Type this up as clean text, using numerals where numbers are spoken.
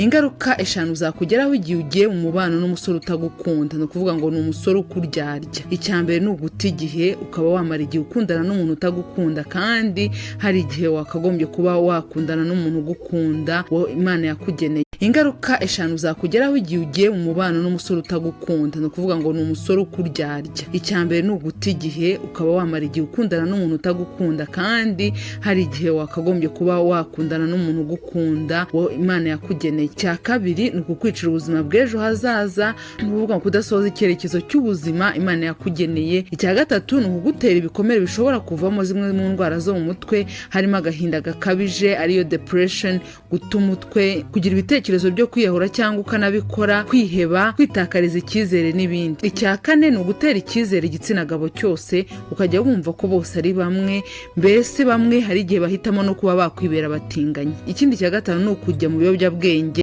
Ingaruka eshanu zakugeraho igihe ugiye mu mubano n'umusore utagukunda, ni ukuvuga ngo ni umusore ukuryarya. Icya mbere ni uguta igihe, ukaba wamara igihe ukundana n'umuntu utagukunda, kandi hari igihe wakagombye kuba wakundana n'umuntu ugukunda, wo Imana yakugeneye. Ingaruka eshanu zakugeraho igihe ugiye mu mubano n'umusore utagukunda, ni ukuvuga ngo ni umusore ukuryarya. Icya mbere ni uguta igihe, ukaba wamara igihe ukundana n'umuntu utagukunda, kandi hari igihe wakagombye kuba wakundana n'umuntu ugukunda, wo Imana yakugeneye. Icya kabiri ni ukukwicira ubuzima bw'ejo hazaza, ni ukuvuga ngo kudasohoza icyerekezo cy'ubuzima Imana yakugeneye. Icya gatatu ni ukugutera ibikomere bishobora kuvamo zimwe mu ndwara zo mu mutwe, harimo agahinda gakabije, ariyo depression, guta umutwe, kugira ibitekerezo byo kwiyahura cyangwa ukanabikora, kwiheba, kwitakariza icyizere n'ibindi. Icya kane ni ugutera icyizere igitsina gabo cyose, ukajya wumva ko bose ari bamwe, mbese bamwe hari igihe bahitamo no kuba bakwibera abatinganyi. Ikindi cya gatanu ni ukujya mu biyobyabwenge.